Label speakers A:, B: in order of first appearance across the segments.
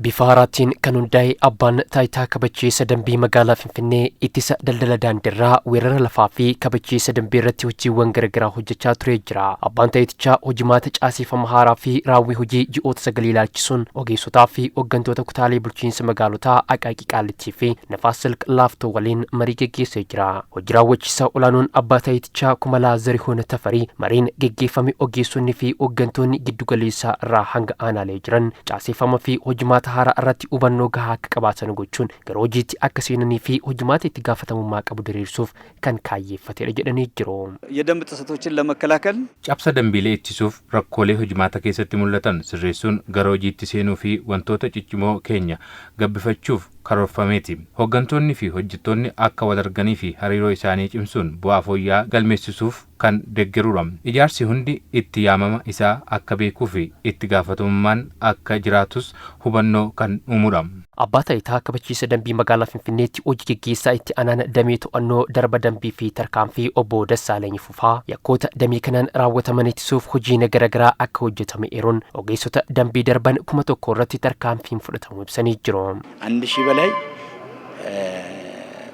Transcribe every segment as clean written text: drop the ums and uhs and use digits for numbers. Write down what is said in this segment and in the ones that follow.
A: Bifa haaraatiin kan hundaa'e abbaan taayitaa kabachiisa dambii magaalaa Finfinnee ittisa daldala daandiirraa, weerara lafaa fi kabachiisa dambii irratti hojiiwwan garaagaraa hojjechaa turee jira. Abbaan taayitichaa hojimaata caaseffama haaraa fi raawwii hojii ji'oota 9 ilaalchisuun ogeessotaa fi hooggantoota kutaalee bulchiinsa magaalotaa Aqaaqii Qaallittii fi Nafaas Silk Laaftoo waliin marii geggeessee jira. Hojii raawwachiisaa olaanoon abbaa taayitichaa Kumalaa Zarihuun Tafarii mariin geggeeffame ogeessonni fi hooggantoonni giddugaleessaa irraa hanga aanaalee jiran caaseffama fi hojimaata haaraa irratti hubannoo gahaa akka qabaatan gochuun gara hojiitti akka seenanii fi hojimaata itti gaafatamummaa qabu diriirsuuf kan kaayyeeffatedha jedhanii jiru.
B: የደንብ ጥሰቶችን ለመከላከል
C: Cabsa dambiilee ittisuuf, rakkoolee hojimaata keessatti mul'atan sirreessuun gara hojiitti seenuu fi wantoota ciccimoo keenya gabbifachuuf karoorfameeti. Hooggantoonni fi hojjettoonni akka wal arganii fi hariiroo isaanii cimsuun bu'aa fooyya'aa galmeessisuuf kan deeggarudha. Ijaarsi hundi itti yaamama isaa akka beekuu fi itti gaafatamummaan akka jiraatus hubannoo kan uumudha.
A: Abbaa taayitaa kabachiisa dambii magaalaa Finfinneetti hojii geggeessaa itti aanaan damee to'annoo darba dambii fi tarkaanfii obbo Dassaalany Fufaa yakkoota damee kanaan raawwataman ittisuuf hojiin garaagaraa akka hojjetame eeruun, ogeessota dambii darban 1000 irratti tarkaanfiin fudhatamuu ibsanii jiru.
D: 1000 በላይ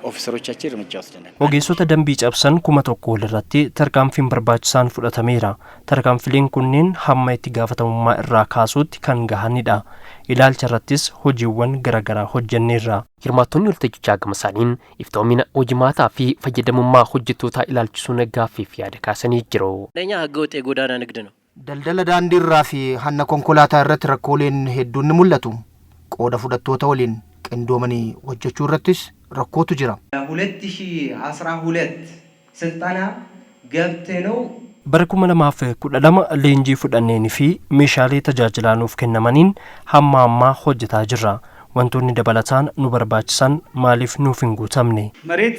D: ኦፊሰሮቻችን እርምጃ ወስደናል።
E: Ogeessota dambii cabsan 1000 ol irratti tarkaanfiin barbaachisaan fudhatameera. Tarkaanfileen kunneen hamma itti gaafatamummaa irraa kaasuutti kan gahanidha. Ilaalcha irrattis hojiiwwan garaagaraa hojjenneerra.
A: Hirmaattonni waltajjichaa gama isaaniin iftoomina hojimaataa fi fayyadamummaa hojjettootaa ilaalchisuun gaaffii fi yaada kaasanii jiru.
F: አንደኛ ህገወጥ የጎዳና ንግድ ነው።
G: Daldala daandiirraa fi hanna konkolaataa irratti rakkooleen hedduun ni mul'atu. Qooda fudhattoota waliin qindoomanii hojjechuu irrattis rakkootu jira.
H: 2012 ስልጠና ገብተን ነው።
E: Bara 2012 leenjii fudhanneenii fi meeshaalee tajaajilaa nuuf kennamaniin hamma ammaa hojjetaa jirra. Wantoonni dabalataan nu barbaachisan maaliif nuuf hin guutamne?
B: መሬት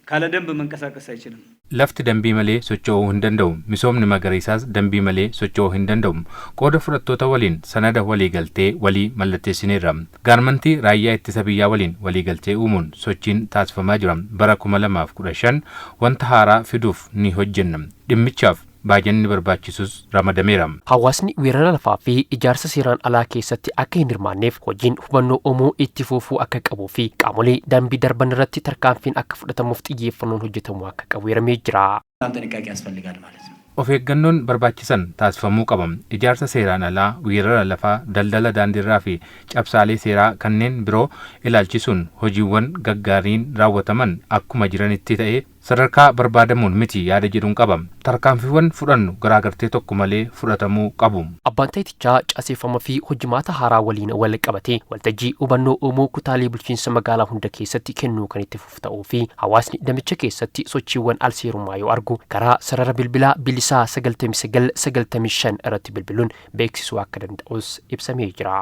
B: ካለ ደንብ መንቀሳቀስ አይችልም።
C: Lafti dambii malee socho'uu hin danda'u. Misoomni magariisaas dambii malee socho'uu hin danda'u. Qooda fudhattoota waliin sanada waliigaltee walii mallatteessineerra. Gaarmantii raayyaa ittisa biyyaa waliin waliigaltee uumuun sochiin taasifamaa jira. Bara 2015 wanta haaraa fiduuf ni hojjenna. Dhimmichaaf baajanni barbaachisus ramadameera.
A: Hawaasni weerara lafaa fi ijaarsa seeraan alaa keessatti akka hin hirmaanneef hojiin hubannoo uumuu itti fufuu akka qabuu fi qaamolee dambii darban irratti tarkaanfiin akka fudhatamuuf xiyyeeffannoon hojjetamuu akka qabu eeramee jira.
D: በጣም ጥንቃቄ ያስፈልጋል ማለት ነው።
C: Of eeggannoon barbaachisan taasifamuu qaba. Ijaarsa seeraan alaa, weerara lafaa, daldala daandiirraa fi cabsaalee seeraa kanneen biroo ilaalchisuun hojiiwwan gaggaariin raawwataman akkuma jiranitti ta'ee, sadarkaa barbaadamuun miti yaada jedhuun qaba. Tarkaanfiiwwan fudhannu garaagartee tokko malee fudhatamuu qabu.
A: Abbaan taayitichaa caaseffama fi hojimaata haaraa waliin wal qabatee waltajjii hubannoo uumuu kutaalee bulchiinsa magaalaa hunda keessatti kennuu kan itti fufu ta'uu fi hawaasni damicha keessatti sochiiwwan alseerummaa yoo argu karaa sarara bilbilaa bilisaa 99 95 irratti bilbiluun beeksisuu akka danda'us ibsamee jira.